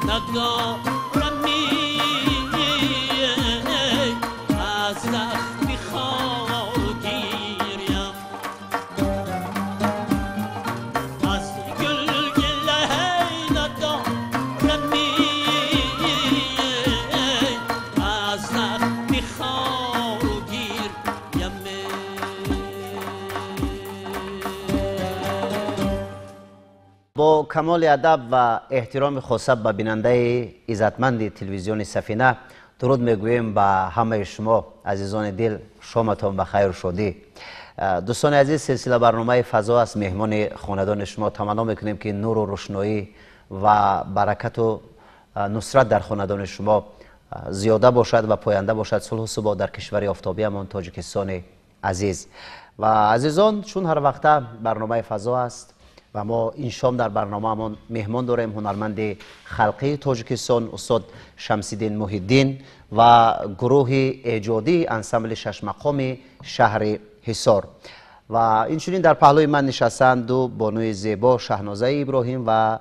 ندارم. Камоли адаб ва эҳтироми хоса ба бинандаи иззатманди телевизиони Сафина дуруд мегӯем ба ҳамаи шумо, азизони дил, шоматон ба хайру шодӣ. Дӯстони азиз, силсила барномаи «Фазо» аст меҳмони хонадони шумо. Таманно мекунем, ки нуру рӯшноӣ ва баракату нусрат дар хонадони шумо зиёда бошад ва поянда бошад сулҳу субот дар кишвари офтобиамон, Тоҷикистони азиз. Ва азизон, чун ҳар вақта барномаи «Фазо» аст ва мо ин шом дар барномаамон меҳмон дорем ҳунарманди халқии Тоҷикистон, устод Шамсиддин Муҳиддин ва гурӯҳи эҷодии ансамбли шашмақоми шаҳри Ҳисор. Ва инчунин дар паҳлӯи ман нишастанд ду бонуи зебо, Шаҳнозаи Иброҳим ва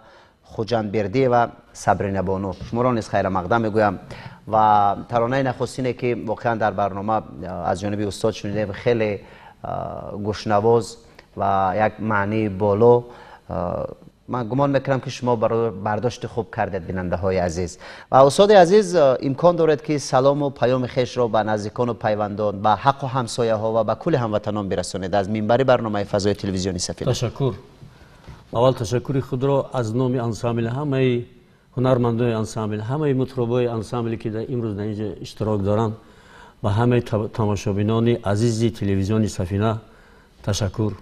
Хуҷандбердиева Сабрина бону. Шуморо низ хайрамақдам мегӯям. Ва таронаи нахустине, ки воқеан дар барнома аз ҷониби устод шунидем, хеле гӯшнавоз ва як маънии боло. Ман гумон мекунам, ки шумо бардошти хуб кардед, бинандаҳои азиз. Ва устоди азиз, имкон доред, ки салому паёми хешро ба наздикону пайвандон, ба ҳаққу ҳамсояҳо ва ба кулли ҳамватанон бирасонед аз минбари барномаи «Фазои» телевизиони Сафина. Ташаккур. Аввал ташаккури худро аз номи ансамбл, ҳамаи ҳунармандои ансамбл, ҳамаи мутрибои ансамбле, ки дар имрӯз дар инҷо иштирок доранд, ба ҳамаи тамошобинони азизи телевизиони Сафина ташаккур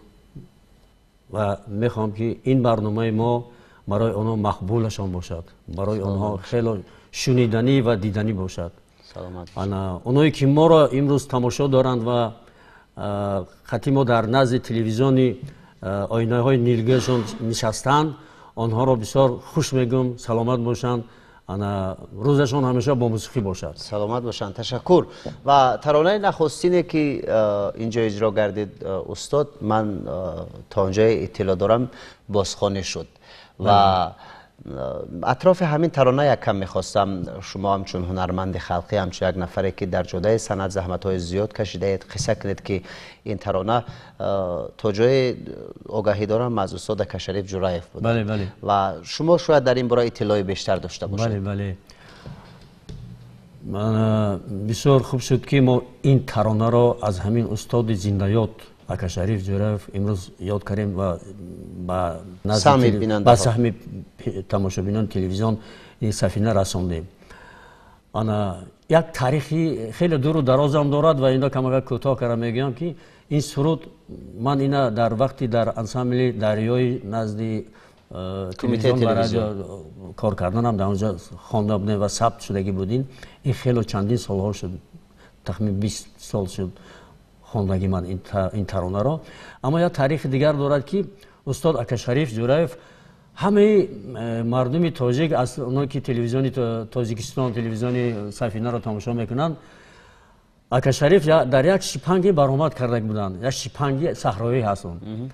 ва мехоҳам, ки ин барномаи мо барои онҳо мақбулашон бошад, барои онҳо хело шуниданӣ ва диданӣ бошад. Оное ки моро имрӯз тамошо доранд ва қати мо дар назди телевизиони оинаҳои нилгӯшон нишастанд, онҳоро бисёр хуш мегӯм, саломат бошанд, ана рӯзашон ҳамеша бо мусиқӣ бошад. Саломат бошанд, ташаккур. Ва таронаи нахустине, ки инҷо иҷро гардид, устод, ман то онҷое иттилоъ дорам, бозхонӣ шуд. Ва атрофи ҳамин тарона як кам мехостам шумо, ҳамчун ҳунарманди халқӣ, ҳамчун як нафаре, ки дар ҷодаи санъат заҳматҳои зиёд кашидаед, қисса кунед, ки ин тарона, то ҷое огаҳӣ дорам, аз устод Акашариф Ҷураев буд. Бале, бале. Ва шумо шояд дар ин бора иттилои бештар дошта бошед. Бале, бисёр хуб шуд, ки мо ин таронаро аз ҳамин устоди зиндаёд Акашариф Ҷураев имрӯз ёд кардем ва ба саҳми тамошобинони телевизион Сафина расондем. Ана як таърихи хеле дуру дарозам дорад ва ино камака кӯтоҳ карда мегӯям, ки ин суруд ман ина дар вақти дар ансамбли Дарёи назди телевизион ва радио кор карданам, дар онҷо хонда будем ва сабт шудагӣ будин. Ин хело чандин солҳо шуд, тахмин 20 сол шуд хондагӣ ман ин таронаро. Аммо як таърихи дигар дорад, ки устод Акашариф Ҷураев, ҳамаи мардуми тоҷик, аз оное ки телевизиони Тоҷикистон, телевизиони Сафинаро тамошо мекунанд, Акашариф дар як шипанге баромад карда буданд, як шипанги саҳроӣ ҳаст он,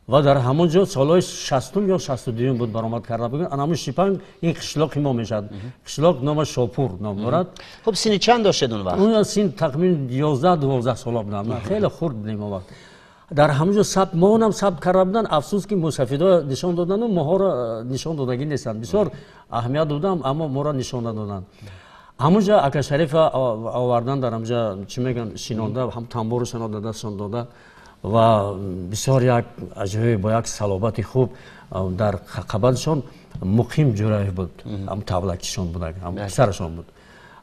ва дар ҳамон ҷо солҳои 60-ум ё 62-юм буд, баромад карда буд. Ана ҳамон шипанг ин қишлоқи мо мешавад, қишлоқ номаш Шопур ном дорад. Хуб, сини чанд доштед он вақт? Он син тахмин 11-12 сола будам, хеле хурд будем он вақт. Дар ҳамон ҷо сабт, моонам сабт карда буданд. Афсӯс, ки мусафидо нишон додану моҳоро нишон додагӣ нестанд. Бисёр аҳамият додам, аммо моро нишон надоданд. Ҳамонҷа Ака Шарифа овардан, дар ҳамҷа, чӣ мегӯянд, шинонда, ҳам тамбуру шинонда, дастшон дода ва бисёр як аҷоиб, бо як салобати хуб. Дар қабалшон Муқим Ҷураев буд, ҳам таблакишон буд, ҳам писарашон буд,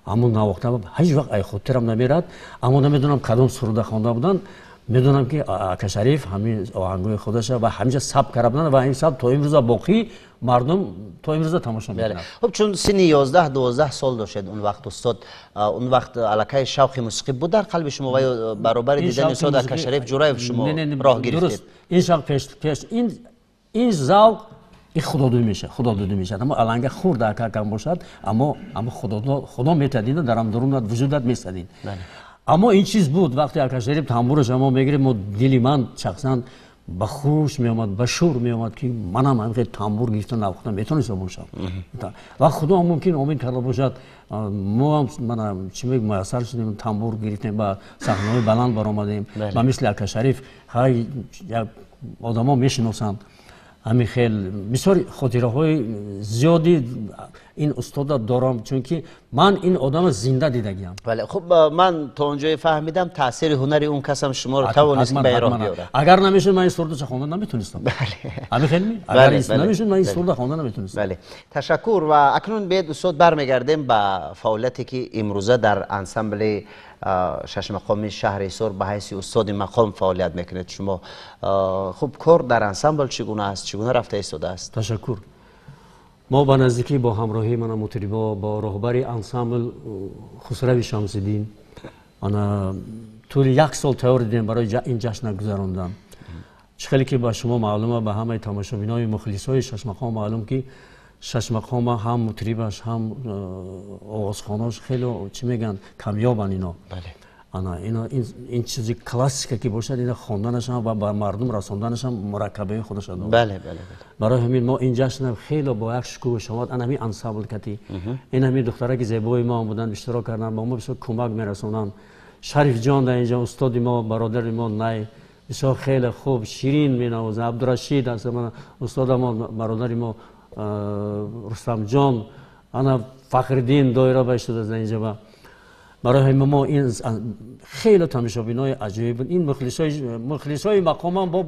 ҳамун навохта. Ҳеҷ вақт ай хотирам намерад, аммо намедонам кадом суруда хонда буданд. Медонам, ки Ака Шариф ҳамин оҳангои худаша ва ҳаминҷа сабт карда буданд ва ин сабт то имрӯза боқӣ, мардум то имрӯза тамошо мекунанд. Хуб, чун синни 11-12 сол доштед он вақт, устод, он вақт аллакай шавқи мусиқӣ буд дар қалби шумо ва ё баробари дидани устод Ака Шариф Ҷураев шумо роҳ гирифтед? Ин шавқ пеш, ин завқ, ин худодӯ мешавад, худодӯ мешавад. Аммо аланга хурда акакам бошад, аммо худо метадина, дар ам вуҷудат местадин. Аммо ин чиз буд, вақте Ака Шариф тамбураш мо мегирем, мо дили ман шахсан ба хуш меомад, ба шур меомад, ки манам ҳамин тамбур гирифта навохта метонистам бошам. Ва худо мумкин омин карда бошад, мо ҳам мана, чӣ мег, муяссар шудем, тамбур гирифтем, ба саҳнаҳои баланд баромадем, ба мисли Ака Шариф. Ҳай, одамо мешиносанд. Ҳамин хел бисёр хотираҳои зиёди ин устода дорам, чунки ман ин одама зинда дидагиам. Бале, хуб, ман то он ҷое фаҳмидам, таъсири ҳунари он касам шуморо тавонист ба роҳ биёрад. Агар намешуд, ман ин сурудро хонда наметонистам. Ҳамин хел ми? Агар намешуд, ман ин сурудро хонда наметонистам. Бале, ташаккур. Ва акнун биёед, устод, бармегардем ба фаъолияте ки имрӯза дар ансамбли шашмақоми шаҳри Ҳисор ба ҳайси устоди мақом фаъолият мекунед шумо. Хуб, кор дар ансамбл чӣ гуна аст, чӣ гуна рафта истодааст? Ташаккур. Мо ба наздикӣ бо ҳамроҳии мана мутрибо, бо роҳбари ансамбл Хусрави Шамсиддин ана тӯли як сол тайёр дидем барои ин ҷашна гузарондан. Чӣ хеле ки ба шумо маълума, ба ҳамаи тамошобинои мухлисҳои шашмақом маълум, ки шашмақома ҳам мутрибаш, ҳам овозхонош хеле, чӣ мегӯянд, камёбанд ино. Ана ин чизи классика ки бошад, ина хонданашам ва ба мардум расонданашам мураккабии худашро дорад. Бале, бале. Барои ҳамин мо ин ҷашна хеле бо як шукӯҳу шаҳомат, ана ҳамин ансамбл кати, ин ҳамин духтараки зебои мо буданд, иштирок карданд, ба мо бисёр кӯмак мерасонанд. Шарифҷон дар инҷо устоди мо, бародари мо, най бисёр хеле хуб ширин менавозад. Абдурашид аст, устодамон, бародари мо, Рустамҷон, ана Фахриддин доира ба иштодааст дар инҷо. Ба барои ҳамин мо ин хеле тамошобинои аҷоиб буд. Ин мухлисои мақомам бо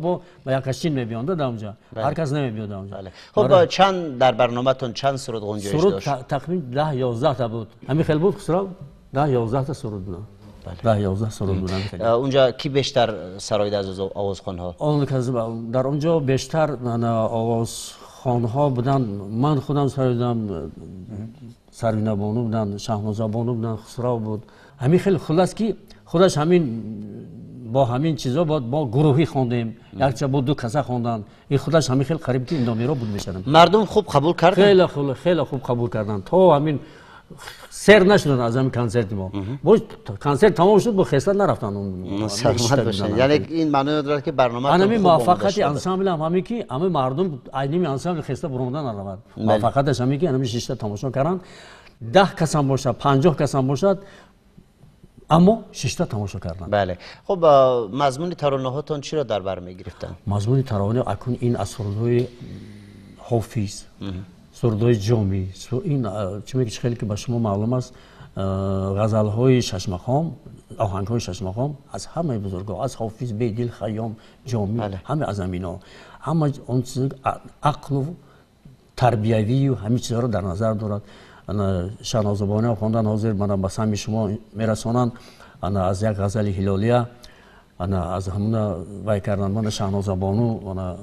ба якашчин мебиёнд дар онҷо, ҳар кас намебиёд дар онҷо. Хуб, чанд дар барноматон чанд суруд ғунҷоиш суруд дошт? Тақрибан 10-11та буд. Ҳамин хел буд, Хусрав? 10-11та суруд буд. 10-11 суруд буд. Онҷо ки бештар сароида аз овозхонҳо? Он кас дар онҷо бештар овозхонҳо буданд. Ман худам сароидам, Сарвинабону буданд, Шаҳнозабону буданд, Хусрав буд. Ҳамин хел хулас ки худаш ҳамин бо ҳамин чизо бо гурӯҳӣ хондем, якча бо ду каса хонданд. Ин худаш ҳамин хел қариб ки номеро буд мешаванд. Мардум хуб қабул карданд? Хеле хуб, хеле хуб қабул карданд. То ҳамин сер нашуданд аз ҳамин консерти мо. Боз консерт тамом шуд, бо хеста нарафтанд. Саломат бошанд. Яъне ин маъно дорад ки барнома ҳамин муваффақияти ансамбл ҳам ҳамин ки ҳамин мардум айними ансамбл хеста буромада наравад. Муваффақияташ ҳамин ки ҳамин шишта тамошо карданд. 10 касам бошад, 50 касам бошад, аммо шишта тамошо карданд. Бале. Хуб, мазмуни таронаҳотон чиро дар бар мегирифтанд? Мазмуни тарона акун ин аз сурудҳои Ҳофиз, сурудҳои Ҷомӣ, ин чӣ мегӯ, хеле ки ба шумо маълум аст, ғазалҳои шашмақом, оҳангҳои шашмақом аз ҳамаи бузургҳо, аз Ҳофиз, Бедил, Хайём, Ҷомӣ, ҳама аз ҳамино, ҳама он чиз ақлу тарбиявию ҳамин чизҳоро дар назар дорад. Шаҳнозабониҳо хондан ҳозир мана ба самъи шумо мерасонанд, ана аз як ғазали Ҳилолия, ана аз ҳамуна вай карданд. Мана Шаҳнозабону ана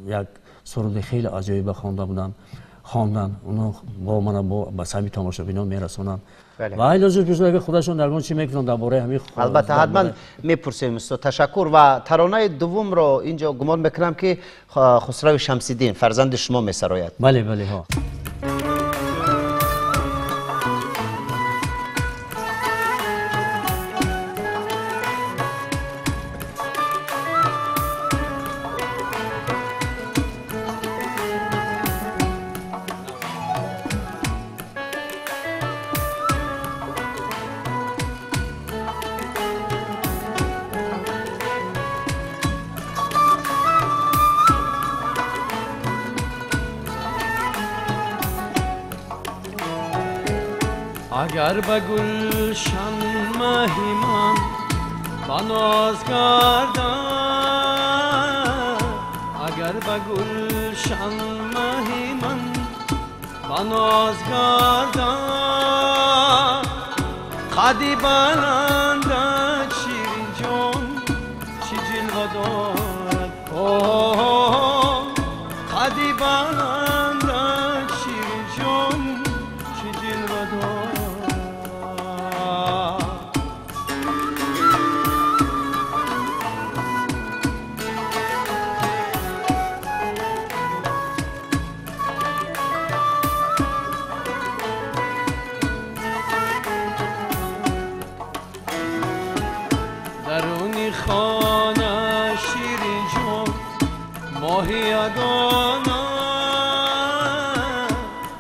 як суруди хеле аҷоиба хонда буданд, хондан, оно бо мана бо ба самъи тамошобинон мерасонанд. Ва айлоҷи пурсид, агар худашон ягон чӣ мекунанд дар бораи ҳамин Албатта, ҳатман мепурсем, устод. Ташаккур. Ва таронаи дуввумро инҷо гумон мекунам ки Хусрави Шамсиддин, фарзанди шумо, месарояд. Бале, бале, ҳо. اگر به گلشن مهی من بناز گردم، اگر به گلشن مهی من بناز گردم، قدی بلندت شیرین جان چی جلوه دارد، قدی بلندت شیرین جان چی جلوه دارد. درونی خانه شیرین جان ماهی یگانه،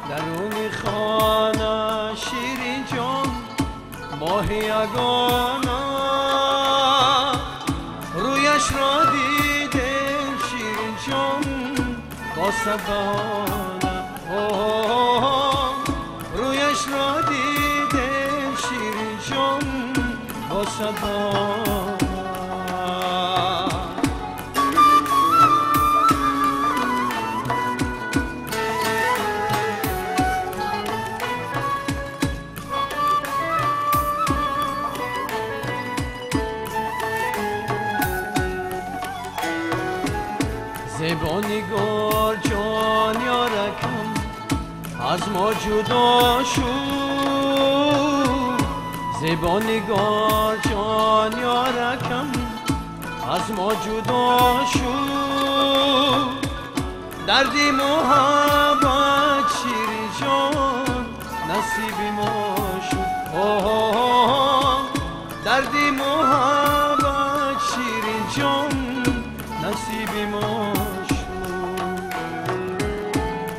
درونی خانه شیرین جان ماهی یگانه، رویش را دیدم شیرین جان با باسبانه رویش را دیدم شیرین جان باسبانه. زیبا نگار جان یارکم از ما جدا شد، زیبا نگار جان یارکم از ما جدا شد، دردی محبت شیرین جان نصیب ما شد، دردی محبت شیرین جان نصیب ما شد.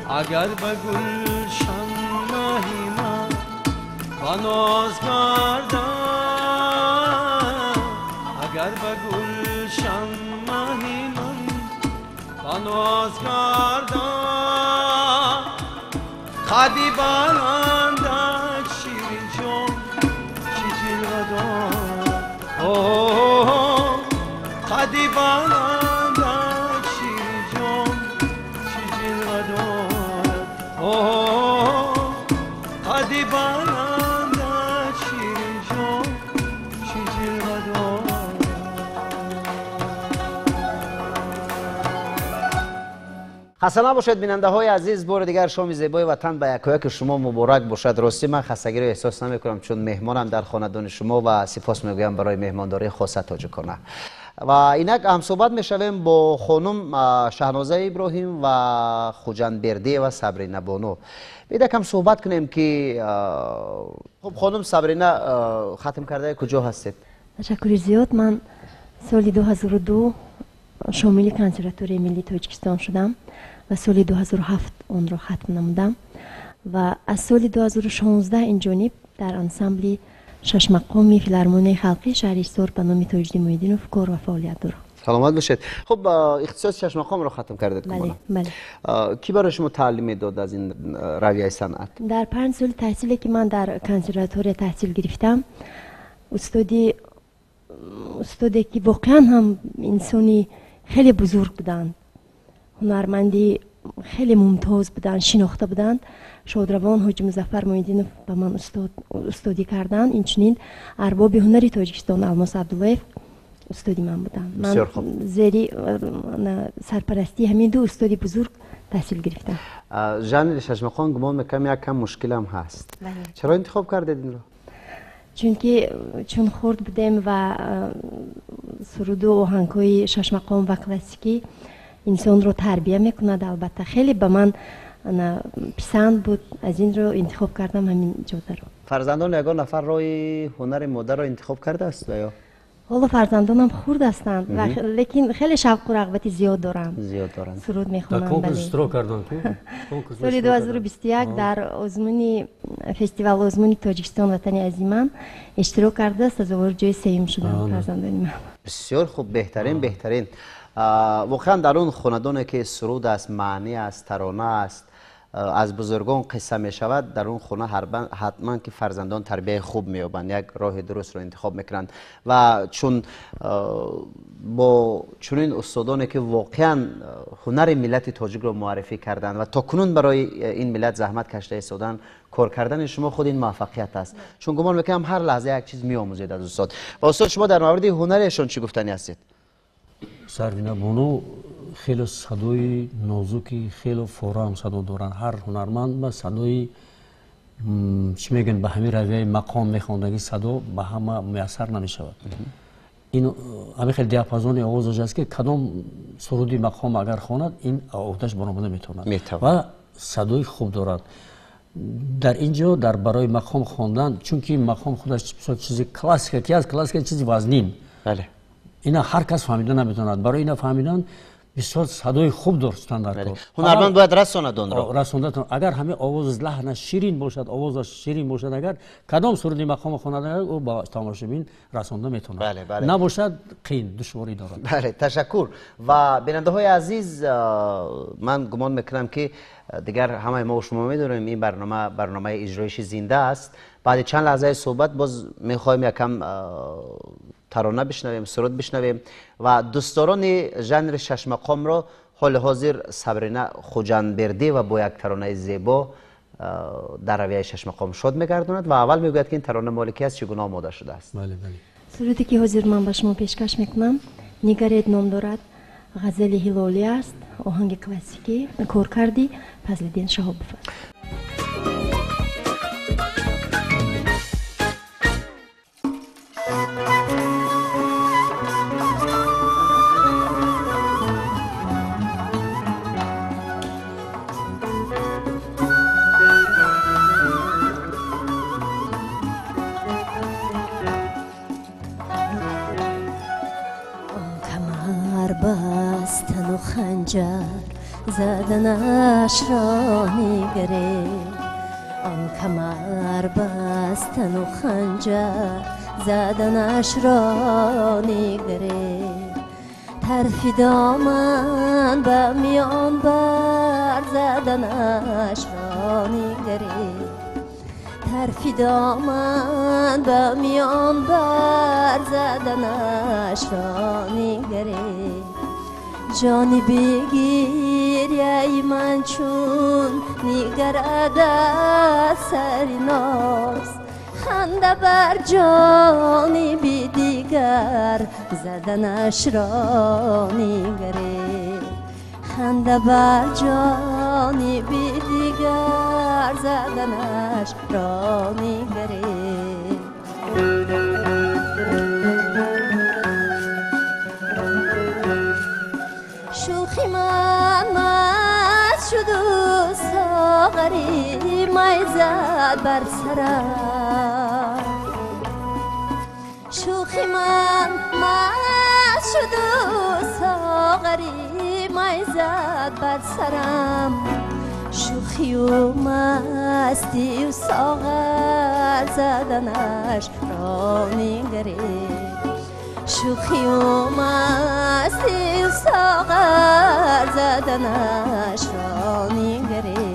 اگر به گلشن ماهی من با ناز گردم، اگر به گلشن ماهی من با ناز گردم، قدی بلندت شیرین جان چه جلوه دارد، قدی بلندت شیرین جان چه جلوه دارد، قدی بلندت شیرین جان چه جلوه دارد. خسته نباشید بیننده های عزیز، بار دیگر شام زیبای وطن به یکایک شما مبارک باشد. راستی من خستگی رو احساس نمی کنم چون مهمانم در خاندان شما و سپاس میگویم برای مهمانداری خاصه تاجیکانه. و اینک هم صحبت میشویم با خانم شهنازه ابراهیم و خوجند بردی و صبرینه بانو. بیاید کم صحبت کنیم که خب خانم صبرینه ختم کرده کجا هستید؟ تشکر زیاد. من سال 2002 شامل کنسرواتوری ملی تاجیکستان شدم و سال 2007 آن را ختم نمودم و از سال 2016 این جانب در انسامبل شش مقامی فیلارمونی خلقی شهر حصار به نام تاج‌الدین محی‌الدینов کار و فعالیت دارم. سلامت باشید. خب اختصاص شش مقام را ختم کردید؟ بله بله. کی برای شما تعلیم داد از این رویه صنعت؟ در 5 سال تحصیلی که من در کنسرواتوری تحصیل گرفتم، استادی که واقعا هم انسانی خیلی بزرگ بودند، هنرمندی خیلی ممتاز بودند، شناخته بودند، شادروان حاجی مظفر محی‌الدینов به من استادی کردند. اینچنین ارباب هنری تاجیکستان الماس عبداللهев استادی من بودند. من زیر سرپرستی همین دو استادی بزرگ تحصیل گرفتم. ژانر شش مقام گمان میکنم یک کم مشکل هم هست. چرا انتخاب کردید این رو؟ چونکه چون خرد بودیم و سرود و آهنگ‌های شش مقام و کلاسیکی انسان رو تربیه میکند، البته خیلی به من پسند بود، از این رو انتخاب کردم همین جاده رو. فرزندان یگان نفر روی هنر مادر رو انتخاب کرده است یا؟ حالا فرزندانم خرد هستند و لیکن خیلی شوق و رغبت زیاد دارم. زیاد دارند. سرود میخوانم. در کنکور اشتراک کردن کو؟ سال 2021 در آزمون فستیوال آزمون تاجیکستان وطن عظیمم اشتراک کرده، سزاوار جای سوم شدم فرزندان من. بسیار خوب، بهترین بهترین. واقعا در اون خاندانی که سرود است، معنی است، ترانه است، از بزرگان قصه می شود، در اون خانه حتما که فرزندان تربیه خوب می یابند، یک راه درست رو انتخاب میکنند و چون با چنین استادانی که واقعا هنر ملت تاجیک رو معرفی کردند و تا کنون برای این ملت زحمت کشیده ایستادند، کار کردن شما خود این موفقیت است. چون گمان میکنم هر لحظه یک چیز میآموزید از استاد. و استاد شما در مورد هنرشون چی گفتنی هستید؟ سروینا بانو خیلی صدای نازکی، خیلی فوران صدا دارن. هر هنرمند با صدای چی میگن به همین رویه مقام میخوندگی صدا به همه میسر نمیشود. این همین خیلی دیاپازون آوازش است که کدام سرودی مقام اگر خواند این آوازش برآمده میتواند و صدای خوب دارد. در اینجا در برای مقام خواندن، چون که مقام خودش چیز کلاسیک است، کلاسیک چیزی وزنین. بله. اینا هر کس فهمیده نمیتواند. برای اینا فهمیدن Бисёр садои хуб доштан дар кор. Ҳунарманд бояд расонад онро. Расонда. Агар ҳамин овоз лаҳнаш ширин бошад, овозаш ширин бошад, агар кадом суруди мақомо хонад, ӯ ба тамошобин расонда метавонад. Набошад, қиин, душворӣ дорад. Бале, ташаккур. Ва бинандаҳои азиз, ман гумон мекунам ки дигар ҳамаи мо шумо медонем ин барнома барномаи иҷроиши зинда аст. Баъди чанд лаҳзаи суҳбат боз мехоҳем якам тарона бишнавем, суруд бишнавем ва дӯстдорони жанри шашмақомро ҳоли ҳозир Сабрина Хуҷандбердиева бо як таронаи зебо дар равияи шашмақом шод мегардонад ва аввал мегӯяд ки ин тарона моли ки аст, чӣ гуна омода шудааст. Суруде ки ҳозир ман ба шумо пешкаш мекунам, Нигаред ном дорад, ғазали Ҳилолӣ аст, оҳанги классикӣ, коркарди Фазлиддин Шаҳобов аст. Заданашро нигаред, он камар бастану ханҷар заданашро нигаред, тарфи доман ба миён бар заданашро нигаред, тарфи доман ба миён бар заданашро нигаред. Ҷони бигиряи ман чун нигарад аз сари ноз, ханда бар ҷониби дигар заданашро нигаред, ханда бар ҷониби дигар заданашро нигаред. Шӯхи ман маст шуду соғари май зад бар сарам, шӯхи ман маст шуду соғари май зад бар сарам, шӯхию мастию соғар заданашро нигаред, шӯхию мастию соғар заданашро нигаред.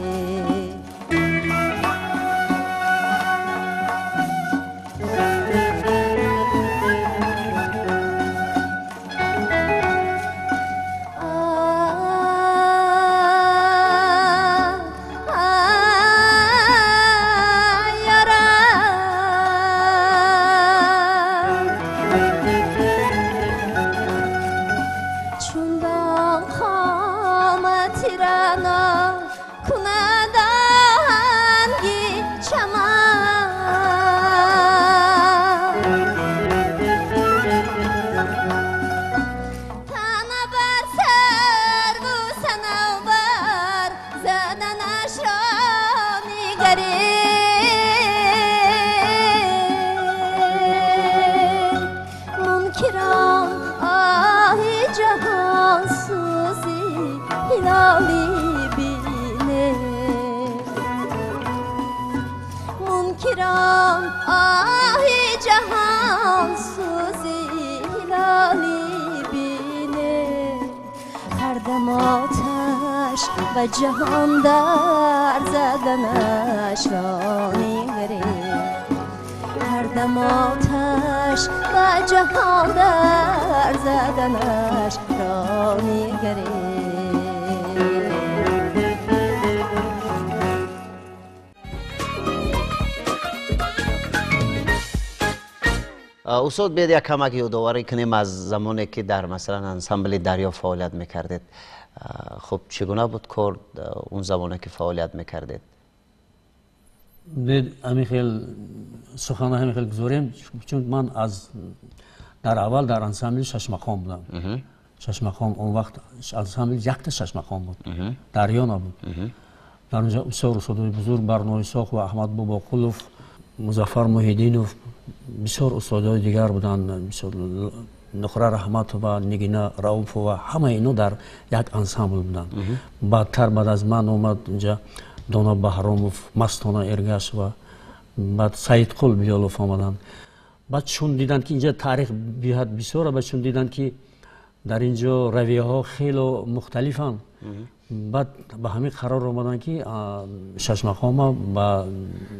Ба ҷаҳон дар заданашро нигаред, ҳардам оташ ба ҷаҳон дар заданашро нигаред. Устод, биёед як камак ёдоварӣ кунем аз замоне ки дар масалан ансамбли Дарё фаъолият мекардед. Хуб, чӣ гуна буд кор он замоне ки фаъолият мекардед? Ҳамин хел сухана ҳамин хел гузорем, чун ман аз дар аввал дар ансамбли шашмақом будам. Шашмақом он вақт ансамбли якта шашмақом буд, Дарё набуд. Дар онҷо бисёр устодои бузург Барно Исоқ ва Аҳмад Бобоқулов, Музаффар Муҳиддинов, бисёр устодои дигар буданд, бисёр Нуқра Раҳматова, Нигина Рауфова, ҳамаи ино дар як ансамбл буданд. Баъдтар баъд аз ман омад инҷа Дона Баҳромов, Мастона Эргашова, баъд Саидқул Билолов омаданд. Баъд чун диданд, ки инҷа таърих беҳад бисёр, баъд чун диданд, ки дар ин ҷо равияҳо хело мухталифанд, баъд ба ҳамин қарор омаданд, ки шашмақома ба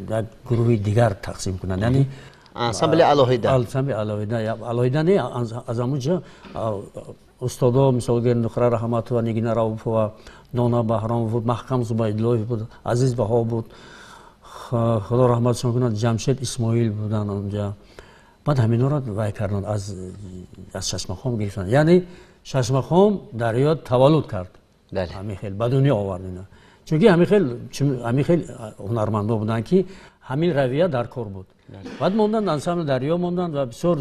як гурӯҳи дигар тақсим кунанд, яъне ансамбли алоҳида. Ансамбли алоҳида, алоҳида не, аз ҳамун ҷо устодо, мисол гир, Нуқра Раҳматова, Нигина Рауфова, Дона Баҳромов буд, Маҳкам Зубайдуллоев буд, Азиз Баҳо буд, Худо раҳматшон кунад, Ҷамшед Исмоил буданд онҷа. Баъд ҳаминҳоро вай карданд, аз шашмақом гирифтанд, яъне шашмақом дарё таваллуд кард, ҳамин хел ба дунё овард ина, чунки ҳамин хел ҳунармандо буданд, ки ҳамин равия дар кор буд. Баъд монданд, ансамбли дарё монданд ва бисёр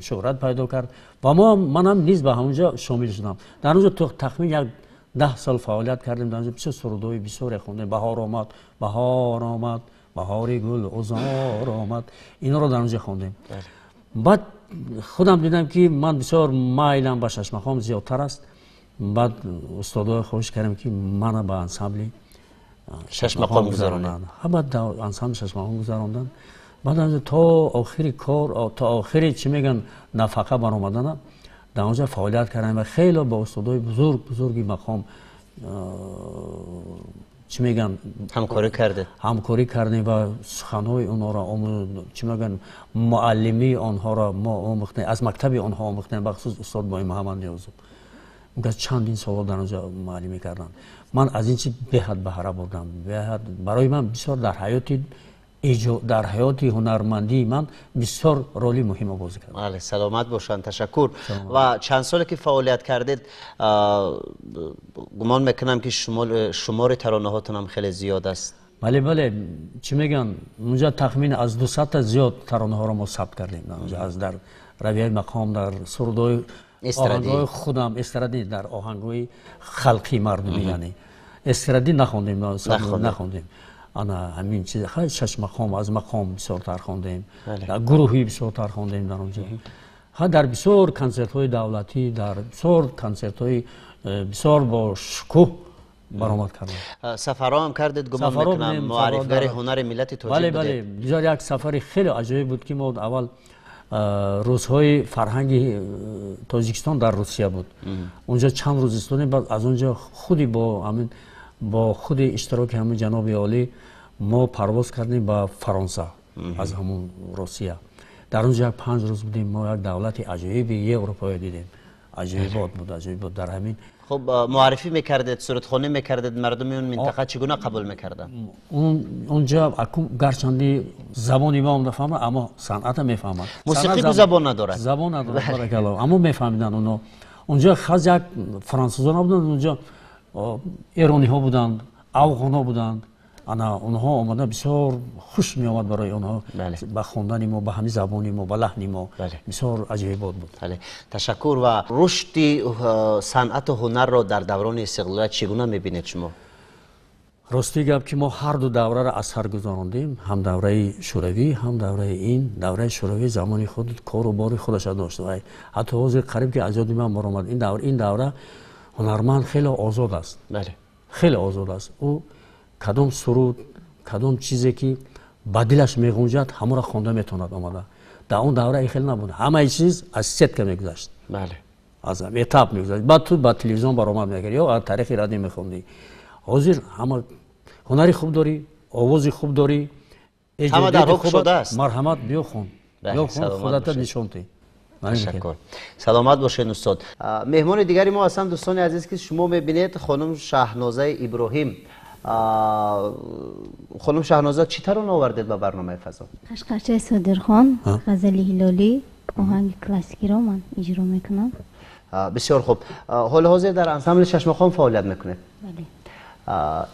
шӯҳрат пайдо кард ва мо манам низ ба ҳамонҷо шомил шудам. Дар онҷо тахмин як 10 сол фаъолият кардем. Дар онҷо бисёр сурудҳои бисёре хондем: «Баҳор омад, баҳор омад, баҳори гул узор омад», инро дар онҷо хондем. Баъд худам дидам, ки ман бисёр майлам ба шашмақом зиёдтар аст. Баъд устодои хоҳиш кардем, ки мана ба ансамбли шашмақом гузаронанд. Баъд ансамбли шашмақом гузаронданд. Баъд то охири кор, то охири, чӣ мегӯянд, нафақа баромадана дар онҷо фаъолият кардем ва хеле бо устодои бузург, бузурги мақом, чӣ мегӯянд, ҳамкорӣ кардед. Ҳамкорӣ кардем ва суханҳои онҳоро, чӣ мегӯянд, муаллимии онҳоро мо омӯхтем, аз мактаби онҳо омӯхтем. Бахусус устод Бои Муҳаммад Ниёзов, он чандин солҳо дар онҷо муаллимӣ карданд. Ман аз ин чи беҳад баҳра бурдам, беҳад барои ман бисёр дар ҳаёти ҳунармандии ман бисёр роли муҳима бозӣ кард. Бале, саломат бошанд, ташаккур. Ва чанд соле ки фаъолият кардед, гумон мекунам, ки шумори таронаҳотон хеле зиёд аст. Бале, чӣ мегӯянд, унҷа тахмин аз 200-та зиёд таронаҳоро мо сабт кардем аз дар равияи мақом, дар сурудҳои, оҳангҳои худам, эстрадӣ, дар оҳангҳои халқи мардумӣ, яъне эстрадӣ нахондем, нахондем. Ана ҳамин чиз, шаш мақом, аз мақом бисёртар хондем, гурӯҳӣ бисёртар хондем дар онҷо. Ха, дар бисёр консертҳои давлатӣ, дар бисёр консертҳои бисёр бо шукӯҳ баромад кардем. Сафарҳо ҳам кардед, гумон мекунам, муаррифгари ҳунари миллати тоҷик. Бале, бисёр як сафари хеле аҷоиб буд, ки мо аввал рӯзҳои фарҳанги Тоҷикистон дар Русия буд, унҷо чанд рӯз истодем. Баъд аз онҷо худи бо ҳамин, бо худи иштироки ҳамин ҷаноби олӣ мо парвоз кардем ба Фаронса аз ҳамун Русия. Дар онҷо як 5 рӯз будем. Мо як давлати аҷоиби Европоя дидем, аҷоибот буд, аҷоибот дар ҳамин. Хуб, муаррифӣ мекардед, сурудхонӣ мекардед, мардуми он минтақа чӣ гуна қабул мекарданд? Онҷо гарчанди забони мо нафаҳмад, аммо санъата мефаҳмад. Мусиқӣ ку забон надорад. Забон надорад, баракалло, аммо мефаҳмиданд оно. Онҷо хаз як франсузо набуданд, онҷо эрониҳо буданд, афғонҳо буданд. Ана онҳо омада, бисёр хуш меомад барои онҳо ба хондани мо, ба ҳамин забони мо, ба лаҳни мо, бисёр аҷоибот буд. Ташаккур. Ва рушди санъату ҳунарро дар даврони истиқлолият чӣ гуна мебинед шумо? Рости гап, ки мо ҳарду давраро аз сар гузарондем, ҳам давраи шӯравӣ, ҳам давраи ин. Давраи шӯравӣ замони худ кору бори худаша дошт ва ҳатто ҳозир қариб ки аз ёди ман баромад. Ин давра ҳунарманд хеле озод аст, хеле озод аст. Ӯ кадом суруд, кадом чизе ки ба дилаш меғунҷад, ҳамонро хонда метавонад омада. Дар он давра ин хел набуд, ҳамаи чиз аз сетка мегузашт, аз этап мегузашт, баъд ту ба телевизион баромад мекард ё аз таърихи радио мехондӣ. Ҳозир ҳама ҳунари хуб дорӣ, овози хуб дорӣ, ҳама дар ҳукм шудааст. Марҳамат, биё хон, биё хон, худата нишон диҳ. Ташаккур, саломат бошед, устод. Меҳмони дигари мо ҳастанд, дӯстони азиз, ки шумо мебинед, хонум Шаҳнозаи Иброҳим. Хонум Шаҳноза, чӣ тарона овардед ба барномаи «Фазо»? «Қашқарчаи Содирхон», ғазали Ҳилолӣ, оҳанги классикиро ман иҷро мекунам. Бисёр хуб. Ҳоли ҳозир дар ансамбли шашмақом фаъолият мекунед? Бале.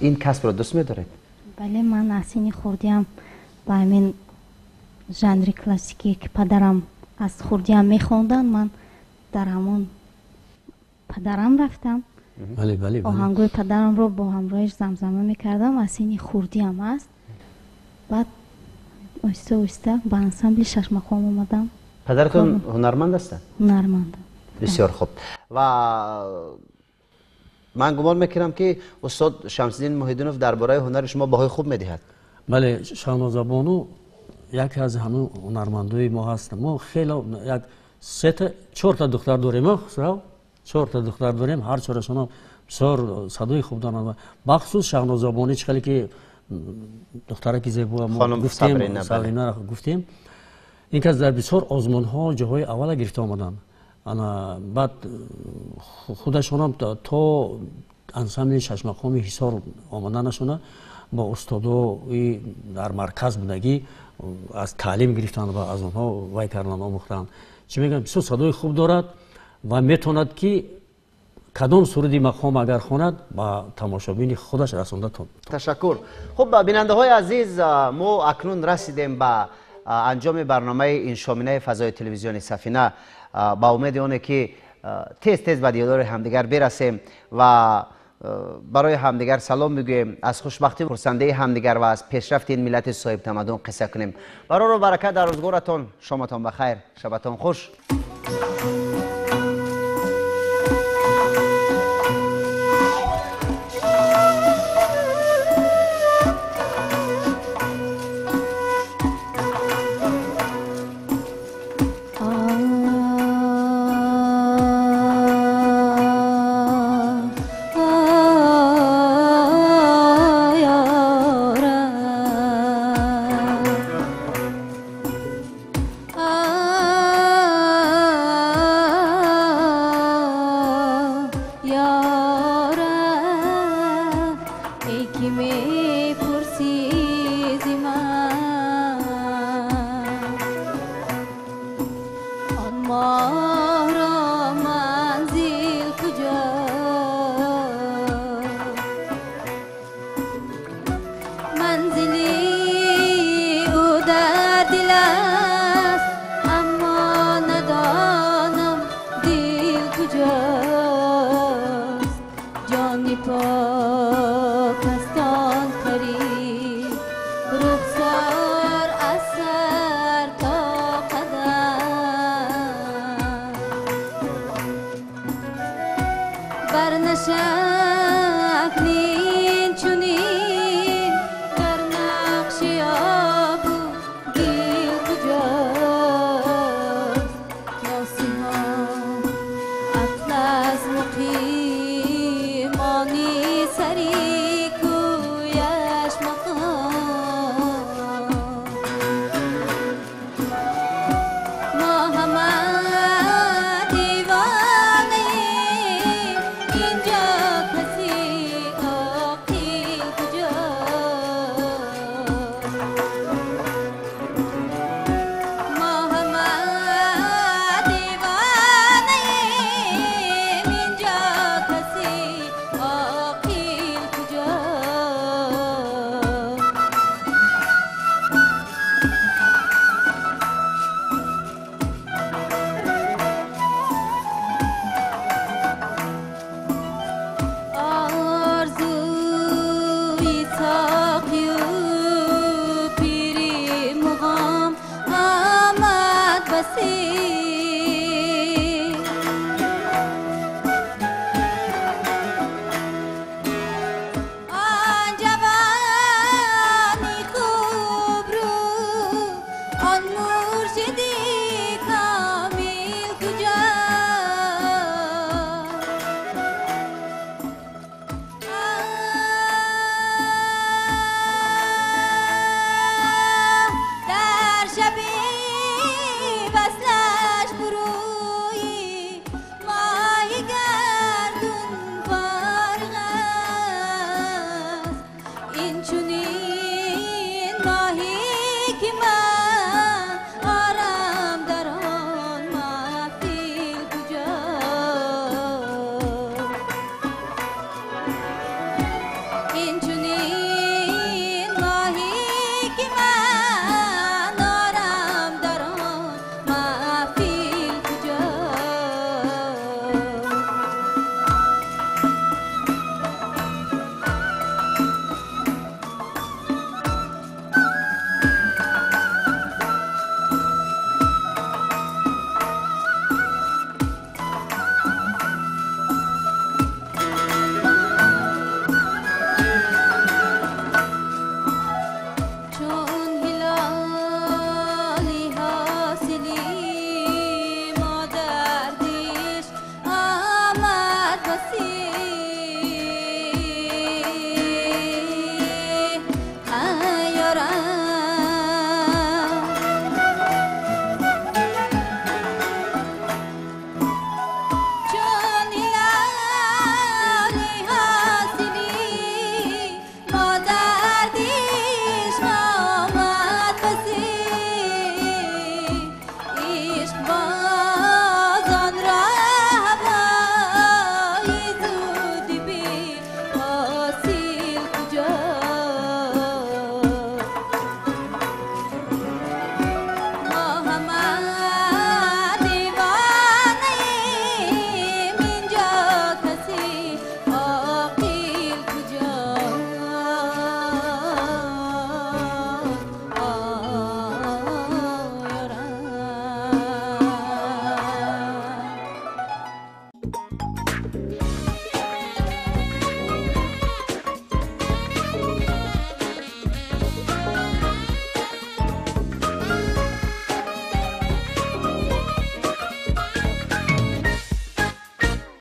Ин касбро дӯст медоред? Бале, ман аз синни хурдиам ба ҳамин жанри классикӣ, ки падарам аз хурдиам мехонданд, ман дар ҳамон падарам рафтам. Оҳангои падарамро бо ҳамроҳиш замзама мекардам, аз синни хурдиам аст. Баъд оҳиста оҳиста ба ансамбли шашмақом омадам. Падаратон ҳунарманд ҳастанд? Ҳунарманд. Бисёр хуб. Ва ман гумон мекунам, ки устод Шамсиддин Муҳиддинов дар бораи ҳунари шумо баҳои хуб медиҳад. Бале, Шаҳнозабону яке аз ҳамин ҳунармандои мо ҳастанд. Мо хеле як сета чорта духтар дорем, Хусрав, чорта духтар дорем, ҳар чорашонам бисёр садои хуб доранд. Бахусус Шаҳнозабони, чӣ хеле ки духтараки зебо гуфтем, Сабрина гуфтем, ин кас дар бисёр озмунҳо ҷоҳои аввала гирифта омаданд. Ана баъд худашонам то ансамбли шашмақоми Ҳисор омаданашона бо устодои дар марказ будагӣ аз таълим гирифтанд ва аз онҳо вай кардан, омӯхтанд. Чӣ мегӯям, бисёр садои хуб дорад ва метавонад, ки кадом суруди мақом агар хонад, ба тамошобини худаш расонда. Ташаккур. Хуб, бинандаҳои азиз, мо акнун расидем ба анҷоми барномаи иншоминаи фазои телевизиони Сафина. Ба умеди оне ки тез тез ба дидори ҳамдигар бирасем ва барои ҳамдигар салом бигӯем, аз хушбахтӣ, хурсандии ҳамдигар ва аз пешрафти ин миллати соҳибтамаддун қисса кунем. Барору баракат дар рӯзгоратон, шоматон ба хайр, шабатон хуш. See.